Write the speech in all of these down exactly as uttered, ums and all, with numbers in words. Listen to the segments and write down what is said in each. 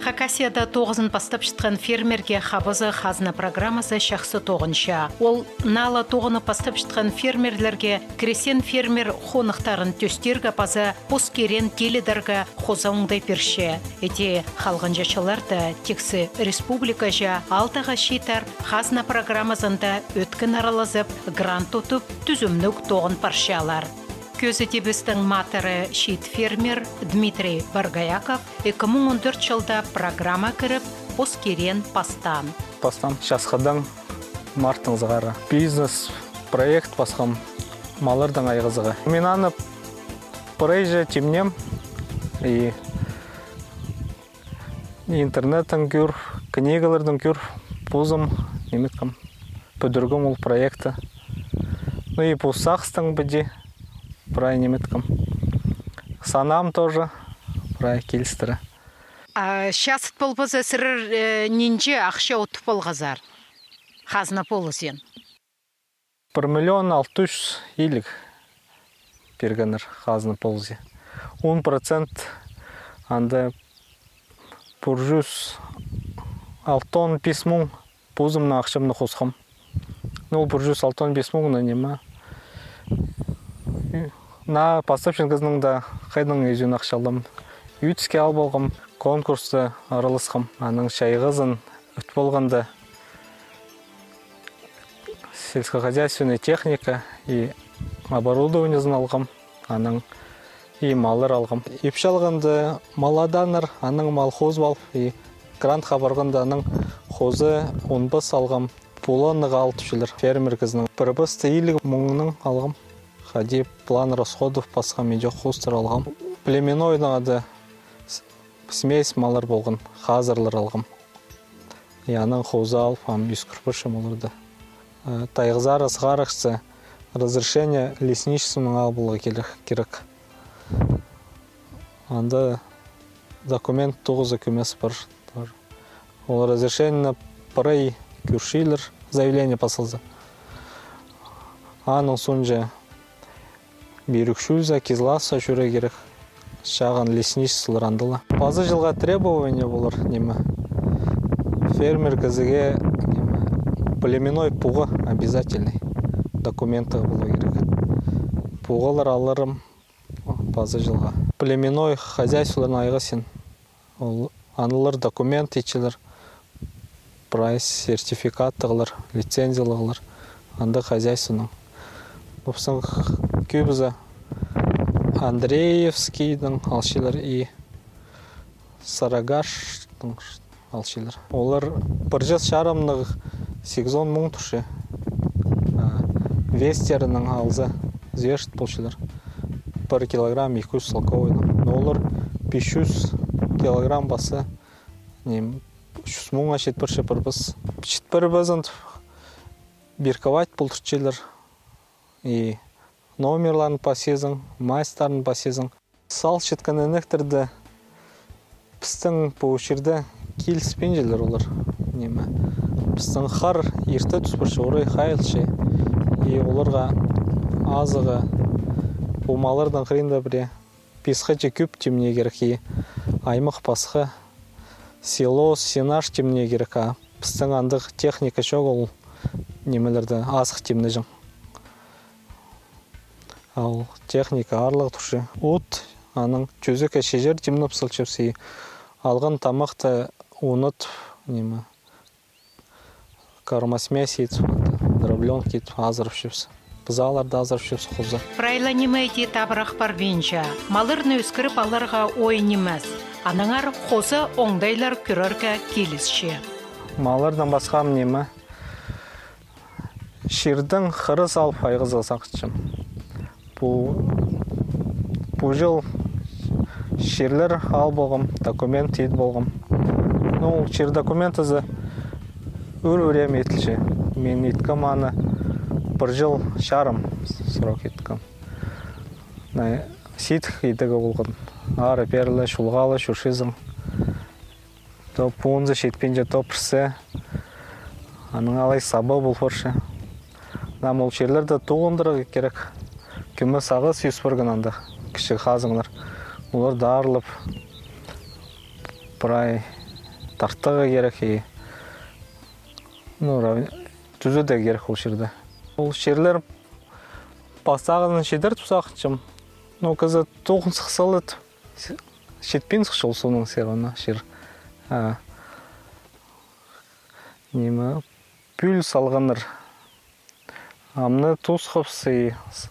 Хакасияда тоғызын пастапчатхан фермерге хабазы хазна программазы чахсы тоғынча. Ол наа ла тоғынып пастапчатхан фермерлерге крестьян-фермер хоныхтарын тӧстирге паза пос киреен тилідерге хоза оңдай пирче. Іди халғанҷы чылларда тиксі республикаҷа алтыға читер хазна программазында ӧткін аралазып, грант утып, тӱзімніг тоғын парчалар. Кӧзідібістің матыры чиит фермер Дмитрий Боргояков ікі муң он тӧрт чылда программа кіріп, пос киреен пастаан. Пастаам часхыдаң, мартаң сығара. Бизнес-проект пасхам маллардаң айғазарға. Мин аны прайҷы тимнем и интернеттең кӧр, книгалардаң кӧр, позым ниме иткем, пӱдіргем ол проектті. Ну и пу сағыстаң піди прай ниме иткем. Санаам тоже прай килістіре. А чазыт полбаза, сірер, э, нинҷе ахча утып полғазар? Хазна полызын. Пір миллион алты чӱс илиг пиргеннер хазна полызы. Он процент анда пір чӱс алтон пис муң позымның ахчамны хосхам. Ну, ол пір чӱс алтон пис муңны ниме. Наа пастапчатхан кізінің дее хайдаң ӧзін ахча алам. Ӱтіске ал полғам, конкурста араласхам. Аның чайғызын ӱт полғанда сельскохозяйственный техника и оборудованиезін алғам, анаң и маллар алғам. Ипчі алғанда мал аданнар, анаң мал хозып алып, и грантха парғанда анаң хоза он пас алғам. Пуланнығ алып чӧрчелер фермер кізінің. Пір пасты илиг муңнаң алғам. Хайди план расходов пасхам, иди хостар алғам. Племенной ноға да с-, смесь маллар полған, хазырлар алғам. И анаң хоза алып, ам ӧскір парчам оларды. Э, тайғазар сығарча, разрешение лесничествоның ал поларға кирек, кирек. Анда документ тоғызы кӧмес пар. Ол разрешениені прай кӧрчелер, заявление пасылза. Аның соонҷа пирік чӱзі, кизласса чӧрер кирек. Чағын лесничестволар андағ ла. Паза чылға требование полар, ниме. Фермер кізіге, ниме, племенной пуға обязательный документіг полар кирек. Пуғалар аларым паза чылға. Племенной хозяйстволарны айғазаң, ол аннаңар документ итчелер, прай сертификаттығлар, лицензиялығлар, андағ хозяйствоның. Пістің кӧбізі Андреевскийдің алчалар и Сарыагашның алчалар. Олар пір час чарымнығ сигізон муң турча. А, Вестернің алза, звешать полчалар. Пір килограмм ікі чӱс салковайның. Но олар пис чӱс килограмм пасса, ниме, чӱс муңға чит парча пір пас. Чит пір пазын бирковать полтырчалар. И номерларын пасчазың, майстарын пасчазың. Салчатхан інектерді пістің пу чирде киліспинчелер олар. Ниме, пістің хар ирте тӱс парча, орай хайылча. И оларға азығы пу малларның хыринда пірее пис хати кӧп тимнее кирек, и аймах пасха, силос, сенаж тимнее кирек, а пістің андағ техника чох ол нимелерді азых тимнеҷең. Ол техника аарлығ турча. От, анаң тӧзекке чиҷер тимнеп салчабыс, и алған тамахты унат, ниме, кормосмесь итіп, дробленка итіп азырапчабыс. Пызаларды азырапчабыс хоза. Прай ла ниме иди табырах парбинча. Малларны ӧскіріп аларға оой нимес. Аннаңар хоза оңдайлар кӧрерге килісче. Маллардаң пасха ам ниме, чирдең хырыс алып айғазарға сағынчам. Пу, пу чыл чирлер ал полғам, документ ит полғам. Ну, ол чир документізі ӱр время итілче. Мин иткем аны пір чыл чарым срок иткем. Сидік идігі полған. Ары-пері ла, чулға ла чӧрчезің. То пуунзы читпинче, то пірсі. Анаң алай саба пол парча. Ам ол чирлерді тоғындырарға кирек. Кӧмес ағас ӧс парған анда, кічіг хазыңнар. Оларды аарлап, прай Тартарға кирек и, ну, рав-, тӱзедерге кирек ол чирді. Ол чирлер пастағызын читір тіп сағынчам. Ну, кізі тоғын сыхсалат, читпин сыхча ол соонаң сирееге чир. А, ниме, пӱӱл салғаннар. Амды тоосхабыс и с-,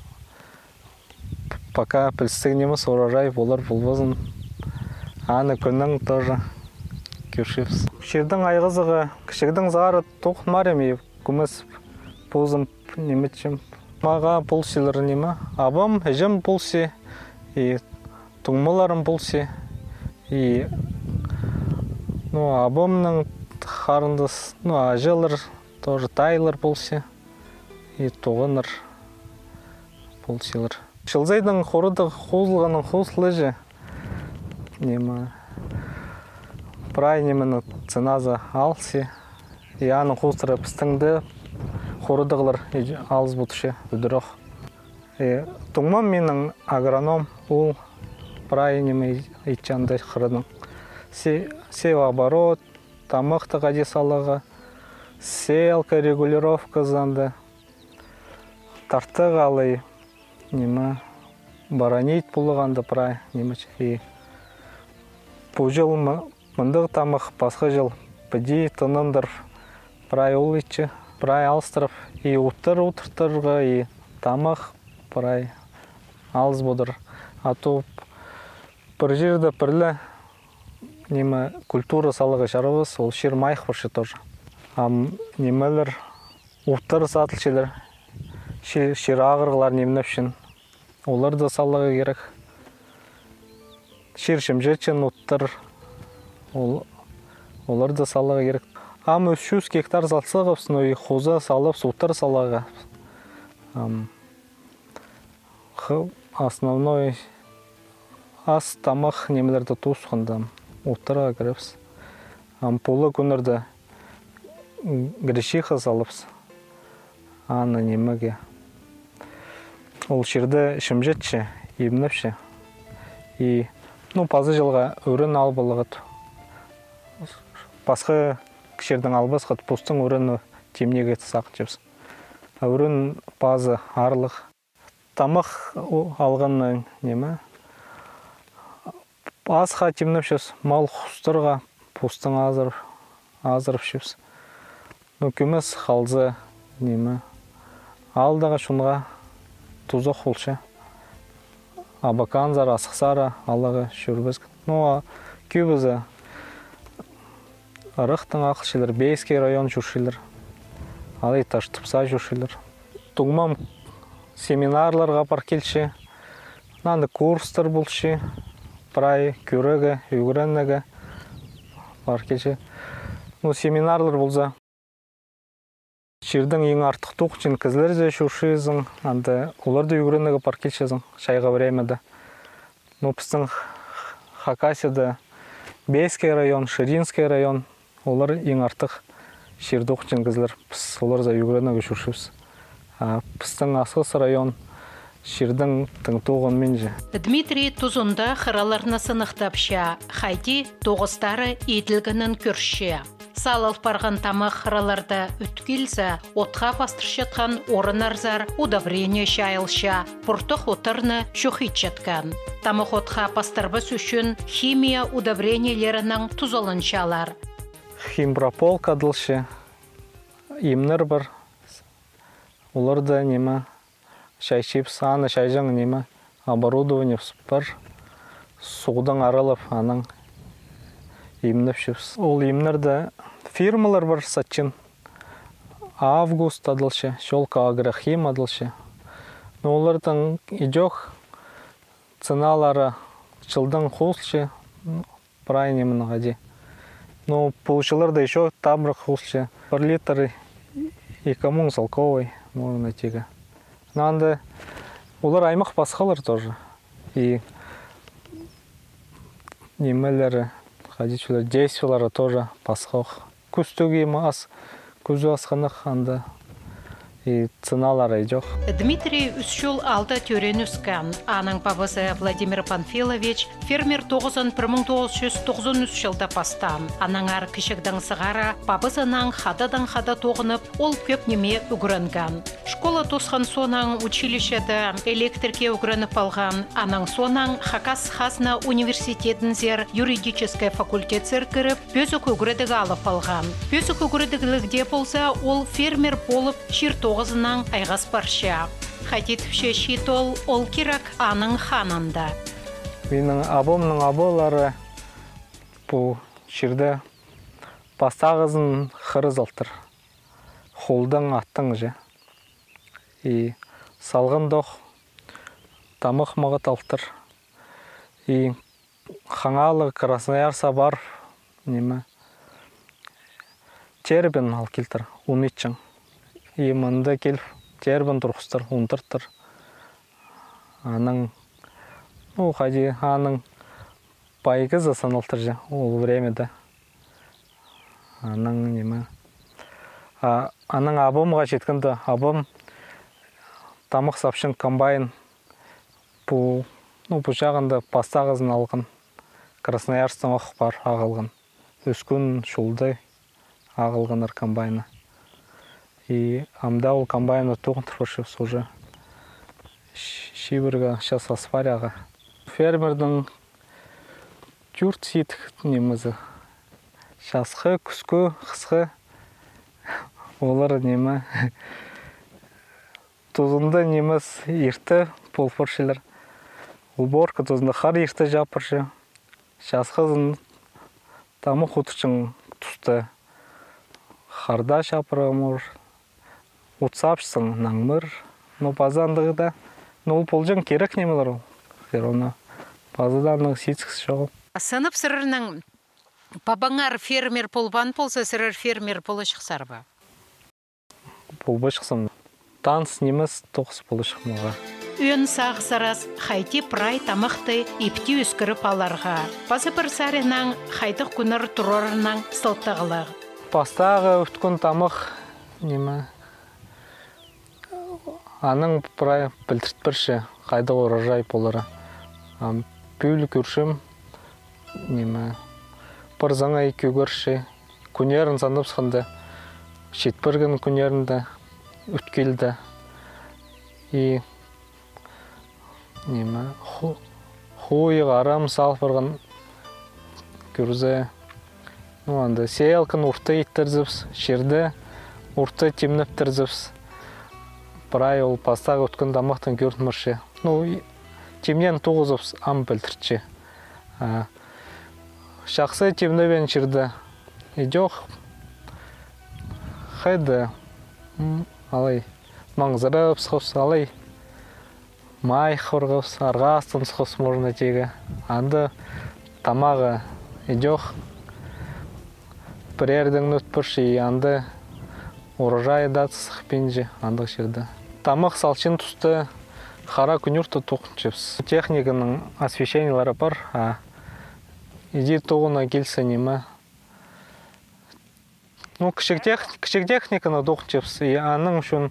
пока пілістіг нимес, урожай полар полбазын. Аны кӧнең тоже кӧрчебіс. Чирдің айғазығы кічігдең сығара тоғынмарым и кӧмес позым ниме итчем. Мағаа полчалар ниме. Абам, іҷем полча и туңмаларым полча. И, ну, абамның харындас, ну, аҷалар тоже тайлар полча. И туғаннар полчалар. Чылзайдаң хорыдығ хозылғанның хозылча. Ниме, прай нимені ценазы алча. И аның хоостыра пістің дее хорыдығлар алыс полча, удур ох. И туңмам минің агроном, ол прай ниме итче анда хырадаң. Се-, севооборот, тамахты хайди саларға, сеялка регулировказы анда, тартығ алай, ниме, боронить поларға анда прай, ниме, и пу чыл мы-, мындағ тамах, пасха чыл піди тынандыр, прай ол итче, прай алыстырып, и уттар утыртарға, и тамах прай алыс полар. А то пір чирде пірле ниме, культура саларға чарабас, ол чир майых парча тоже. Ам нимелер, уттар садылчалар, чи-, чир ағырығлар нимнепчең, оларны саларға кирек. Чир чымчатчаң уттар, ол-, оларны саларға кирек. Ам ӱс чӱс гектар салсағабыс, ну и хоза салыбыс уттар саларға. Ам Х-, основной ас-тамах нимелерді тоосханда уттарға кіребіс. Ам пу ла кӱннерде гречиха салыбыс. Аны нимеге. Ол чирді чымчатча, имнепче. И, ну, паза чылға ӱрен алып аларға. Пасха чирдең албасха, постың ӱрені тимнеге сағынчабыс. А ӱрен пазы аарлығ. Тамах у-, алғаннаң ниме, асха тимнепчебіс, мал-хустарға постың азырып, азырыпчабыс. Ну, кӧмес халза, ниме, аалдағы чонға тузах полча. Абаканзар, асхызар аларға чӧрбеске. Ну, а кӧбізі ырахтаң ағылчалар, Бейский район чӧрчелер, алай Таштыпсаа чӧрчелер. Туңмам семинарларға пар килче, анда курстар полча, прай кӧрерге, ӱгренерге пар килче. Ну, семинарлар полза, чирдең иң артых тоғынчатхан кізілерзер чӧрчезің, анда оларны ӱгренерге пар килчезің чайғы времяда. Ну, пістің Х-, Хакасияда Бейский район, Ширинский район, олар иң артых чир тоғынчатхан кізілер, піс оларзар ӱгренерге чӧрчебіс. А пістің Асхыс район чирдең тың тоғынминча. Дмитрий тузында хыраларны сыныхтапча, хайди тоғыстары иділгенін кӧрче. Салыл парған тамах хыраларда ӱт килзе, отха пастырчатхан орыннарзар удобрение чайылча, пуртах оттарны чох итчеткен. Тамах отха пастырбас ӱчӱн химия удобрениелерінең тузаланчалар. Химпрополка адалча, имнер пар. Оларны, ниме, чайчабыс, аны чайҷаң, ниме, оборудованиебіс пар. Суғдаң аралап, анаң имнепчебіс. Ол имнерні фирмалар пар сатчаң. Август адалча, Чёлка Агрохим адалча. Но оларның идӧк ценалары чылдаң хозылча. Прай ниме ниме дее. Но пу чылларда ещё табырах хозылча. Пір литр ікі муң салковай, можно тигі. Но анда олар аймах пасхалар тоже. И нимелері, хайди чӧрчелер, действиелері тоже пасха ох. Кӱстіг ниме ас, кӱзі асхынах анда. И ценалары идӧк. Дмитрий ӱс чыл аалда тӧреен-ӧскен. Аның пабазы Владимир Панфилович фермер тоғызын пір муң тоғыс чӱс тоғызон ӱс чылда пастаан. Аннаңар кічігдең сығара пабазынаң хададаң хада тоғынып, ол кӧп ниме ӱгренген. Школа тоосхан соонаң училищеде электрикке ӱгреніп алған. Анаң соонаң Хакас хазна университетінзер юридическай факультетсер кіріп, пӧзік ӱгредіг алып алған. Пӧзік ӱгредіглігде полза, ол фермер полып, чир тоғызынаң айғас парча. Хайди тіпче чиит оол, ол кирек аның ханында. Минің абамның абалары пу чирде пастағызын хырызалтыр. Холдаң, аттаң же. И салғандох тамах мағаталтыр. И хаңалығ Красноярсха пар, ниме, тербен ал килтір, ун итчең. И мында киліп, тербен турғыстыр, ундыртыр. Аның, ну, хайди, аның пайғызы саналтыр же ол времяда. Анаң ниме. А, анаң абамға читкенде, абам тамах сапчаң комбайн пу, ну, пу чағында пастағызын алған. Красноярсктаң ох пар ағылған. Ӧскен чулда ағылғаннар комбайны. И амды ол комбайны тоғындырып парчабыс уже. Чи-, чибіргі час ас парарға. Фермердің тӧрт сидік нимезі. Часхы, кӱскӱ, хысхы. Олар ниме. Тузында нимес ирте пол парчалар. Уборка тузында хар ирте чаап парча. Часхызын тамах удурчаң туста харда чаап парарға моржа. Ут сапчазың, наңмыр. Ну, паза андағ даа. Ну, ол полҷаң кирек нимелер ол. Всё равно. Паза даа андағ сидіксі чоғыл. Сынап, сірернің пабаңар фермер полбаан полза, сірер фермер поларҷыхсар ба? Полбаҷыхсың. Таныс нимес тоғыс поларҷых мағаа. Ӧӧн сағыс-арас хайди прай тамахты ипти ӧскіріп аларға. Паза пір саринаң хайдағ кӱннер турарынаң сылтағлығ. Пастағы ӧткін тамах ниме. Анаң прай пілдіртпірче, хайдағ урожай полары. Ам пӱӱл кӧрчем, ниме, пір саңай кӧгерче, кӱннерін санап сыхханда, читпірген кӱннерінде, ӧткелде. И, ниме, ху-, хуйығ арам сал парған кӧрзе, ну, анда сеялканы орта иттірзібіс, чирді орта тимнептірзібіс. Прай ол пастағы ӧткін тамахтаң кӧрінмірче. Ну, и тимнеен тоғызыбыс ам пілдіртче. А, чахсы тимнебеен чирде идӧк хайда, м, алай маңзырап сыхпас, алай май хурғабыс, арғастан сыхпас, можно тигі. Анда тамағы идӧк пірердең ӧтпірче, и анда урожай даа сыхпинча андағ чирде. Тамах салчаң туста хара кӱнӧрте тоғынчабыс. Техниканың освещениелері пар, а иди тоғына килзе ниме. Ну, кічіг тех-, кічіг техниканы тоғынчабыс, и аның ӱчӱн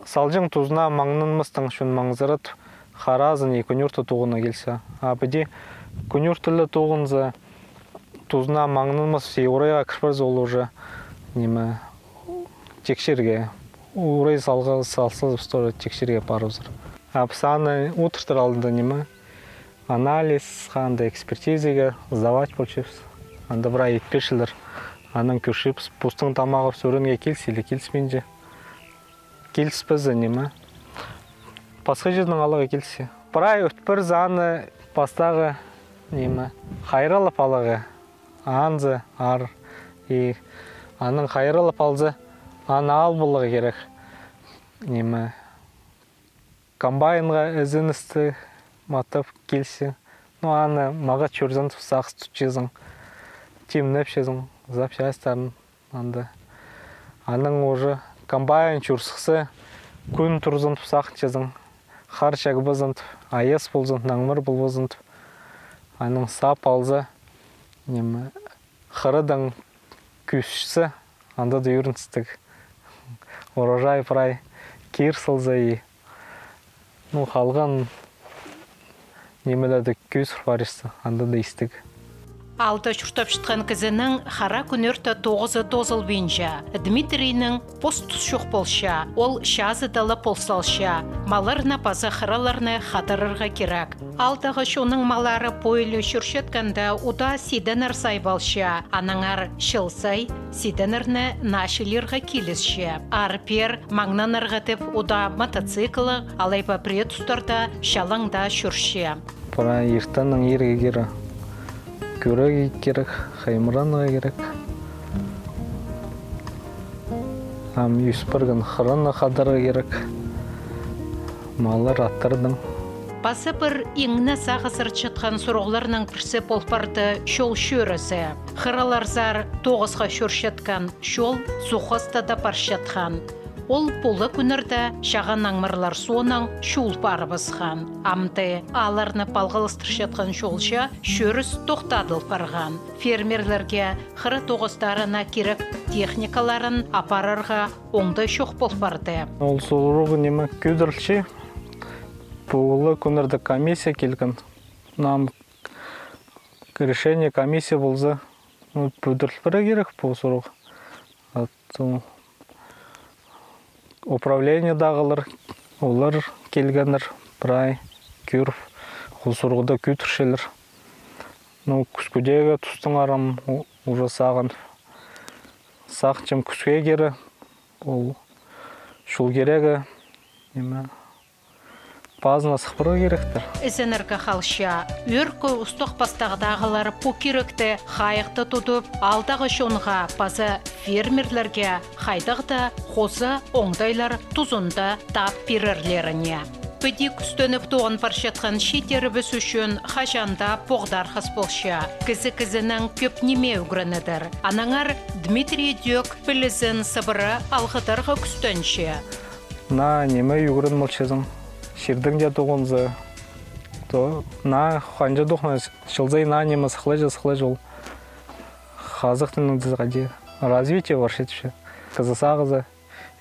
салҷаң тузына маңнанмастаң ӱчӱн маңзырат харазын и кӱнӧрте тоғына килзе. А піди кӱнӧрте ле тоғынза, тузына маңнанмас, и орайға кір парза, ол уже, ниме, тикшерге. Орай салға, салза, тоже тикшерге парыбызар. А піс аны одыртар алнында, ниме, анализха, анда экспертизаға сдавать полчабыс. Анда прай итпесчелер. Анаң кӧрчебіс, постың тамағыбыс ӧрінге килзе или киліспинче. Киліспезе, ниме, пасха чирдең аларға килзе. Прай ӧтпірзе аны пастағы, ниме, хайраллап аларға. Анзы аар. И анаң хайраллап алза, аны ал поларға кирек. Ниме, комбайнға ізеністі матап килзе. Ну, аны мағат чӧрзең, сағыс тутчазың, тимнепчезің, запчастьтарын анда. Анаң уже комбайн чӧр сыхса, кӱн турзын тіп сағынчазың, хар чағбазын тіп, айас ползын, наңмыр полбазын тіп. Анаң сап алза, ниме, хырадаң кӧсче, анда даа ӧріністіг. Урожай прай кир салза и, ну, халған нимелерді кӧзір парчатса, анда даа истіг. Аалда чуртапчатхан кізінің хара кӱннерде тоғызы тоозылбинча. Дмитрийнің пос тус чох полча, ол чазыда ла пол салча. Малларны паза хыраларны хадарарға кирек. Аалдағы чонның маллары пу иле чӧрчеткенде удаа сиденнер сайбалча, аннаңар чыл сай сиденнерні наа чыылирға килісче. Аар-пеер маңнанарға тіп удаа мотоциклі, алай ба пірее тустарда чалаң даа чӧрче. Прай иртеннең ирге кире кӧрерге кирек, хаймыранарға кирек. Ам ӧс парған хыраны хадарарға кирек. Маллар аттардаң. Паза пір иң не сағызырчатхан сурығларның пірсі пол парды чол чӧрізі. Хыраларзар тоғысха чӧрчеткен чол суғ хастада парчатхан. Ол пу ла кӱннерде чағын аңмарлар соонаң чул парыбысхан. Амды аалларны палғалыстырчатхан чолҷа чӧріс тохтадыл парған. Фермерлерге хыра тоғыстарына кирек техникаларын апарарға оңдай чох пол парды. Ол сурығ ниме кӧдірілче. Пу ла кӱннерде комиссия килген. Нам решение комиссия полза, ну, пӱдіріл пирерге кирек пу сурығ. А то управлениедағылар, олар килгеннер, прай кӧріп, ол сурығда кӧдірчелер. Ну, кӱскӱдегі тустың арам у-, уже сағын. Сағынчам кӱске кире, ол чол кирегі, ниме, пазына сых парарға киректер. Ізенерге халча, ӧӧркі устағ-пастағдағылар пу киректі хайығда тудып, аалдағы чонға паза фермерлерге хайдағ-да хоза оңдайлар тузында таап пирерлеріне. Піди кӱстеніп тоғын парчатхан чииттерібіс ӱчӱн хаҷан даа поғдархас полча. Кізі кізінең кӧп ниме ӱгренедір. Аннаңар Дмитрий дӧк пілізін сыбыра алғыдарға кӱстенче. Наа ниме ӱгрен полчазың, чирдең дее тоғынза, то наа ханҷа тоғынза, чыл сай наа ниме сыхлаҷа, сыхлаҷа ол. Хазахтың дезі хайди развитие парча тіпче. Кізі сағызы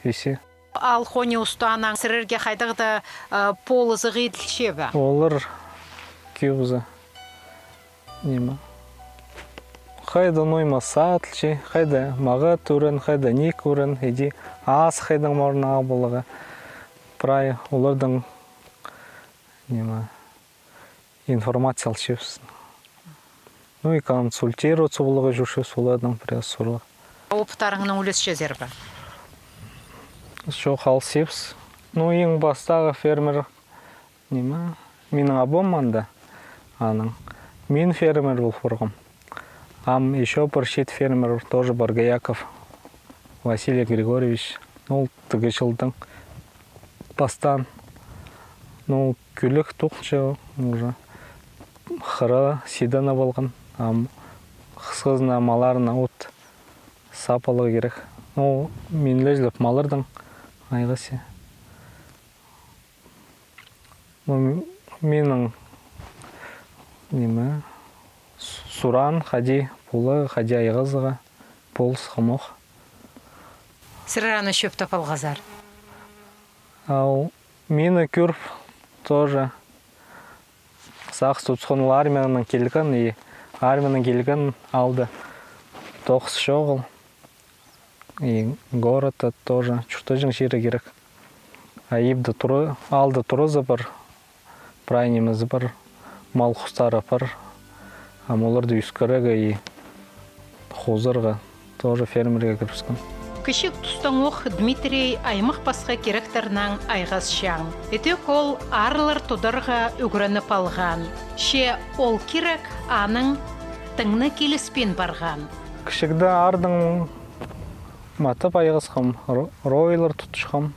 ӧсе. Аал хони устаанаң сірерге хайдағ-да, э, полызығ иділче бе? Олар кӧбізі ниме, хайда ноо ниме садылча, хайда мағат ӱрен, хайда ниик ӱрен, иди ас хайдаң морнаға поларға. Прай олардаң ниме, информация алчабыс. Ну и консультироваться поларға чӧрчебіс, олардаң пірее сурығ. Опыттарыңнаң ӱлесчезер бе? Чох, алысчабыс. Ну, иң пастағы фермер, ниме, минің абам анда, анаң мин фермер пол парғам. Ам ещё пір чиит фермер тоже Боргояков Василий Григорьевич. Ол тігі чылдаң пастаан. Ну, кӱлӱк тоғынча уже. Хыра сиденіп алған. Ам хысхызына малларына от сап аларға кирек. Ну, мин ле чіли маллардаң айғасчам. Ну, минің, ниме, с-, суран, хайди поларға, хайди айғазарға, полыс хамох. Сірер аны чӧптеп алғазар? Ау, мині кӧріп, тоже сағыс тутхан ол армиянаң килген, и армиянаң килген аалда тоғыс чоғыл. И городта тоже чуртаҷаң чирі кирек. А ибде тура-, аалда туразы пар, прай нимезі пар, мал хустары пар. Ам оларды ӧскірерге и хозарға тоже фермерге кірібіскен. Кічіг тустаң ох Дмитрий аймах-пасха киректернең айғасчаң. Ідӧк ол аарлар тударға ӱгреніп алған. Че ол кирек аның тың на киліспин парған. Кічігде аардың матап айғасхам, ро-, ройлар тутчатхам,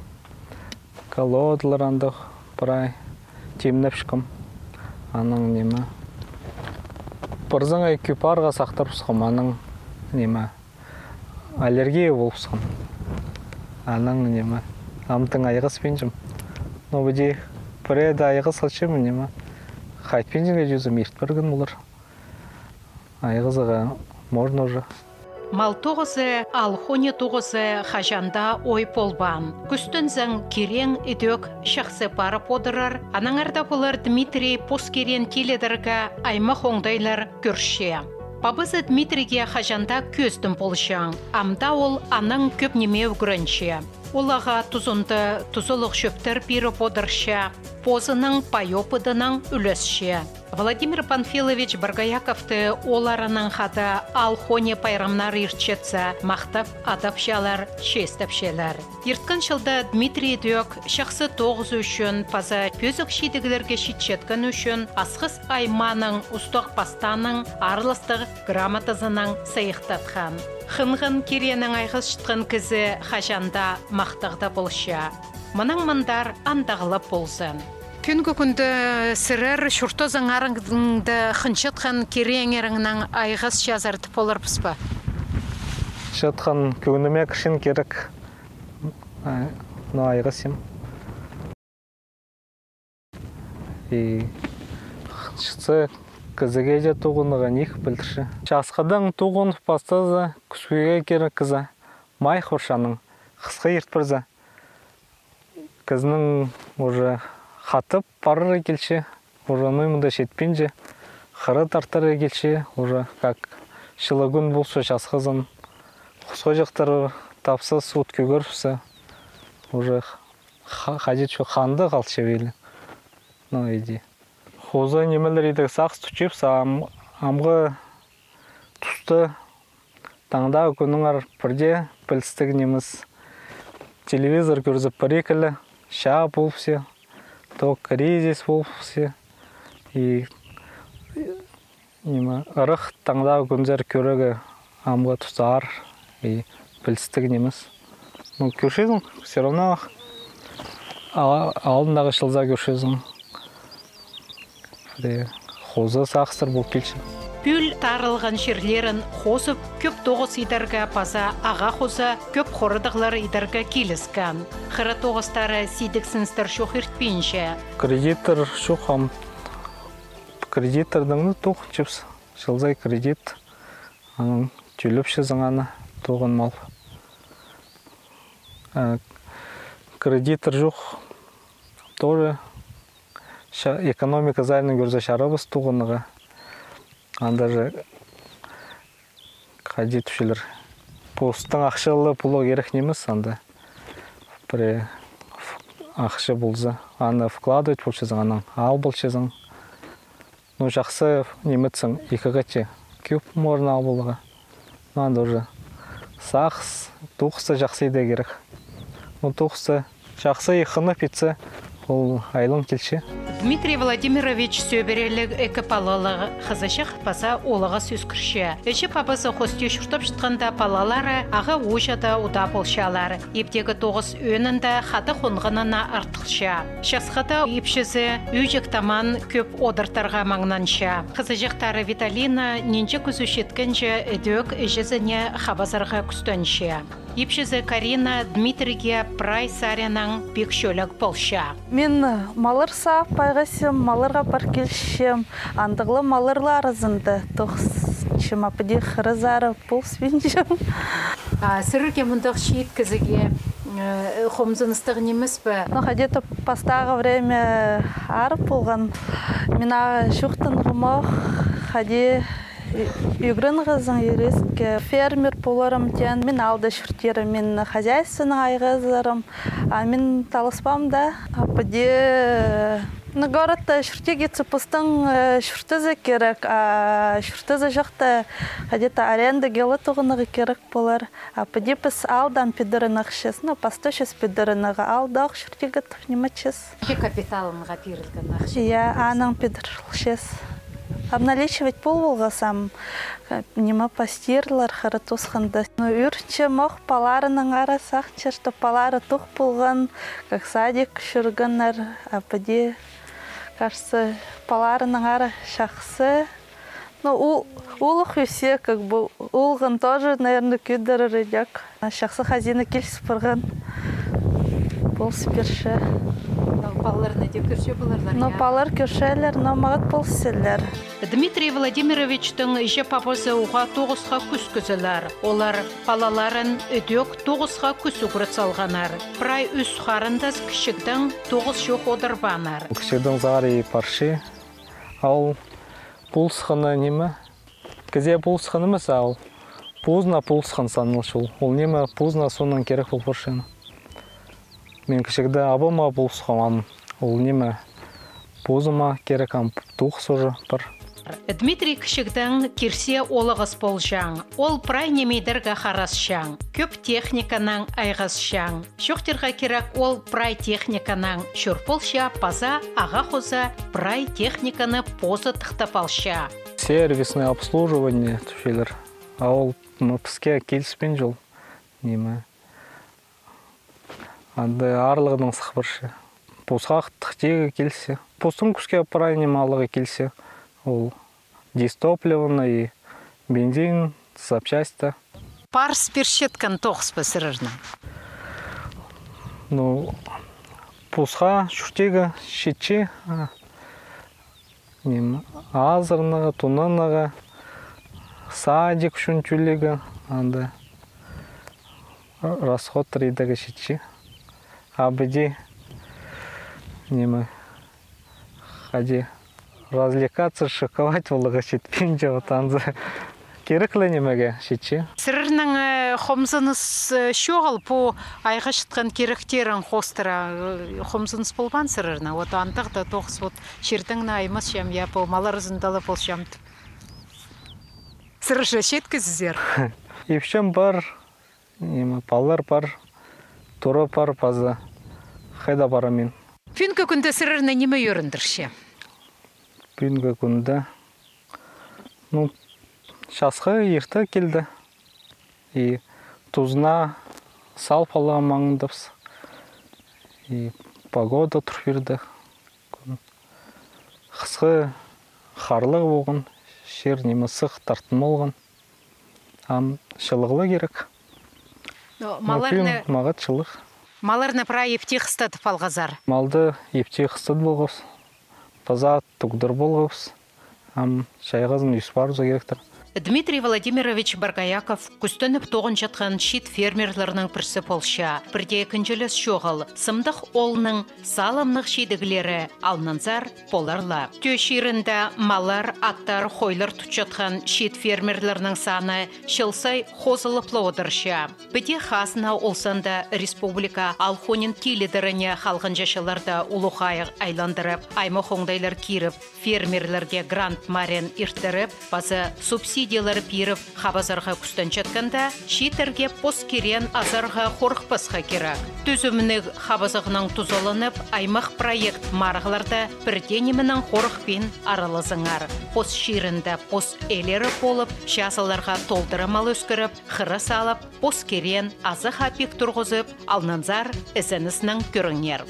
колодалар андағ прай тимнепчеткем. Анаң ниме, пірсінең кӧп аарға сахтырыбысхам, анаң ниме, аллергия полыбысхан. Анаң ниме, ам тың айғаспинчам. Но піди пірееде айғас салчам, ниме, хайтпинчам, чӧзім ирт парған полар. Айғазарға можно уже. Мал тоғызы, аал хоны тоғызы хаҷан даа ой полбаан. Кӱстензең, киреен идӧк чахсы парып одырар. Аннаңар даа полар Дмитрий пос киреен тилідерге аймах оңдайлар кӧрче. Пабазы Дмитрийге хаҷан даа кӧзідім полҷаң. Ам даа ол аннаң кӧп ниме ӱгренче. Ол ағаа тузында тузалығ чӧптер пиріп одырча, позының пай опыдынаң ӱлесче. Владимир Панфилович Боргояковты оолларынаң хада аал хоны пайрамнар иртчетсе, махтап адапчалар, честепчелер. Ирткен чылда Дмитрий идӧк чахсы тоғызы ӱчӱн паза пӧзік чидіглерге читчеткен ӱчӱн Асхыс аймааның устағ-пастааның аарластығ грамотазынаң сыйыхтатхан. Хынған киреенең айғасчатхан кізі хаҷан даа махтығда полча. Мынаң мындар андағлап ползын. Пӱӱнгі кӱнде сірер чуртазыңарның даа хынчатхан кирееңеріңнең айғасчазар тіп поларбыс па? Чатхан кӧңніме кірчең кирек. А, ну, айғасчам. И хынчатса, кізіге дее тоғынарға ниик пілдірче. Часхыдаң тоғынып пастаза, кӱскӱге кирек кізі. Май хорчаның хысха ирт парза, кізінің уже хатап парарға килче, уже, ну, мында читпинче, хыра тартарға килче, уже как чылығ кӱн полча часхызын. Хосхаҷахтар тапсас, от кӧгеріпсе, уже ха-, хайди чох, ханда халча виле. Ну, иди. Хоза нимелер идӧк сағыс тутчабыс, ам-, амғы туста таңдағы кӱннеңер пірдее пілістіг нимес. Телевизор кӧрзе, пір-ікі ле чаа полыбысча, то кризис полыбысча. И ниме, ырах таңдағы кӱнзер кӧрерге амғы туста аар и пілістіг нимес. Ну, кӧрчезің, всё равно ах, а-, алнындағы чылзар кӧрчезің. Пірее хоза сағыстар пол килче. Пӱӱл тарылған чирлерін хозып, кӧп тоғыс идерге паза ағаа хоза кӧп хорадығлар идерге киліскен. Хыра тоғыстары сидіксіністер чох иртпинче. Кредиттер чох, ам кредиттердең, ну, тоғынчабыс. Чылзар кредит. Анаң тӧлепчезің аны, тоғын мал. А кредиттер чох, тоже ча-, экономика саринаң кӧрзе, чарабас тоғынарға. Анда же, хайди тіпчелер, постың ахча ла поларға кирек нимес, анда пірее ахча полза, аны вкладывать полчазың, анаң ал полчазың. Ну, чахсы ниме итсең, ікі хати кӧп можно ал поларға. Ну, анда уже сағыс, тоғысты чахсы идерге кирек. Ну, тоғысты чахсы хынып итсе, ол айлаң килче. Дмитрий Владимирович сӧбіреліг ікі палалығ хызыҷах паза оолағас ӧскірче. Іҷе-пабазы хости чуртапчатханда, палалары ағаа-ууҷада удаа полчалар. Иптегі тоғыс ӧӧнінде хада хонғанына артылча. Часхыда ипчізі ӱҷік таман кӧп одыртарға маңнанча. Хызыҷахтары Виталина нинҷе кӱзі читкенҷе ідӧк іҷезіне хабазарға кӱстенче. Ипчізі Карина Дмитрийге прай саринаң пик чӧлег полча. Мин маллар саап айғасчам, малларға пар килчем, андағ ла маллар ла аразында тоғынчам, а піди хырызар полыспинчам. А сірерге мындағ чиит кізіге, э, хомзыныстығ нимес пе? Ну, хайди-то пастағы время аар полған. Мин ағаа чоохтанғам ох, хайди ӱ-, ӱгренген соң юристке, фермер поларым теен. Мин аалда чуртирым, мин хозяйствонаң айғазарым. А мин таласпаам даа. А піди, ну, городта чуртирға итсе, постың, э, чуртазы кирек, а чуртазы чохта хайди-то арендаға ла тоғынарға кирек полар. А піди піс аалдаң пӱдірінчебіс, ну, пастап чӧрчебіс пӱдірінерге, аалда ох чуртирға тіп ниме итчебіс. Капиталыңа пирілген ахча. Я, анаң пӱдірілчебіс. Обналичивать пол полғазам, ниме, пастирлер, хыра тоосханда. Ну, ӱрінчем ох, палаларынаңар сағынчам, что палалары тоғын полған, как садик чӧргеннер, а піди, кажется, палаларынаңар чахсы. Ну, у-, улуғ ӧсче, как бы, улуғын тоже, наверное, кӧдірер идӧк. Чахсы хазина киліс парған. Полыс пирче. Но палаларны даа кӧрче поларлар, но я? Палалар кӧрчелер, но маңат полыс итчелер. Дмитрий Владимировичтің іҷе-пабазы уғаа тоғысха кӱскізелер. Олар палаларын ідӧк тоғысха кӱс ӱгрет салғаннар. Прай ӱс харындас кічігдең тоғыс чох одырбааннар. Кічігдең сығара и парча. А ол полысханы ниме? Кізее полысхан нимес, а ол позына полысхан саналча ол. Ол ниме, позына соонаң кирек пол парча. Мин кічігде абама полысхам, ам ол ниме, позыма кирек, ам тоғыс уже пар. Дмитрий кічігдең кирсе олағас полҷаң. Ол прай нимедерге харасчаң, кӧп техниканаң айғасчаң. Чоохтирға кирек, ол прай техниканаң чӧр полча, паза ағаа хоза прай техниканы позы тыхтап алча. Сервисное обслуживание тіпчелер. А ол, м, піске киліспинче ол, ниме. Анда аарлығынаң сых парча. Посха тыхтирға килісче. Постың кӱске прай ниме аларға килісче. Ол дистопливоны и бензин, запчасти. Парыс пирчеткен тоғыс па сірернің? Ну, посха чуртирға читче, а, ниме, азыранарға, тонанарға, садик ӱчӱн тӧлирге, анда расходтар идерге читче. А піди, ниме, хайди развлекаться, шиковать поларға читпинче, вот анзы кирек ле нимеге читче. Сірернің, э, хомзыныс, э, чоғыл пу айғасчатхан киректерің хоостыра, э, хомзыныс полбаан сірернің? Вот андағ даа тоғыс, вот чирдең не аймасчам, я, пу маллар ызында ла полчам тіп. Сірер же читкезер. Ипчім пар, ниме, палалар пар, тура пар, паза хайда парам мин. Пӱӱнгі кӱнде сірерні ниме ӧріндірче? Пӱӱнгі кӱнде, ну, часхы ирте килді. И тузына салып аларға маңындабыс. И погода тур пирді. Хысхы харлығ полған, чир ниме сых тартын полған. Ам чылығ ла кирек. Но малларны, мағат чылығ. Малларны прай ипти хыстатып алғазар. Малды ипти хыстатып алғабыс. Паза тӱгдір полғабыс. Ам чайғызын ӱс парза киректір. Дмитрий Владимирович Боргояков кӱстеніп тоғынчатхан чиит фермерлернің пірсі полча. Пірдее кінҷілес чоғыл, Сымдых оолның салымнығ чидіглері алнынзар полар ла. Тӧӧ чирінде маллар, аттар, хойлар тутчатхан чиит фермерлернің саны чыл сай хозылып ла одырча. Піди хазна ол санда республика алхонин тилідеріне халғанҷы чылларда улуғ айах айландырып, аймах оңдайлар киріп, фермерлерге грант мариин иртіріп, паза субсидиялар пиріп, хабазарға кӱстенчеткенде, чииттерге пос киреен азарға хорыхпасха кирек. Тӱзімніг хабазығнаң тузаланып, аймах проект марығларда пірдее нименең хорыхпин аралазыңар. Пос чирінде пос ээлері полып, чазыларға толдыра мал ӧскіріп, хыра салып, пос киреен азахха пик турғызып, алнынзар ізеніснең кӧріңер.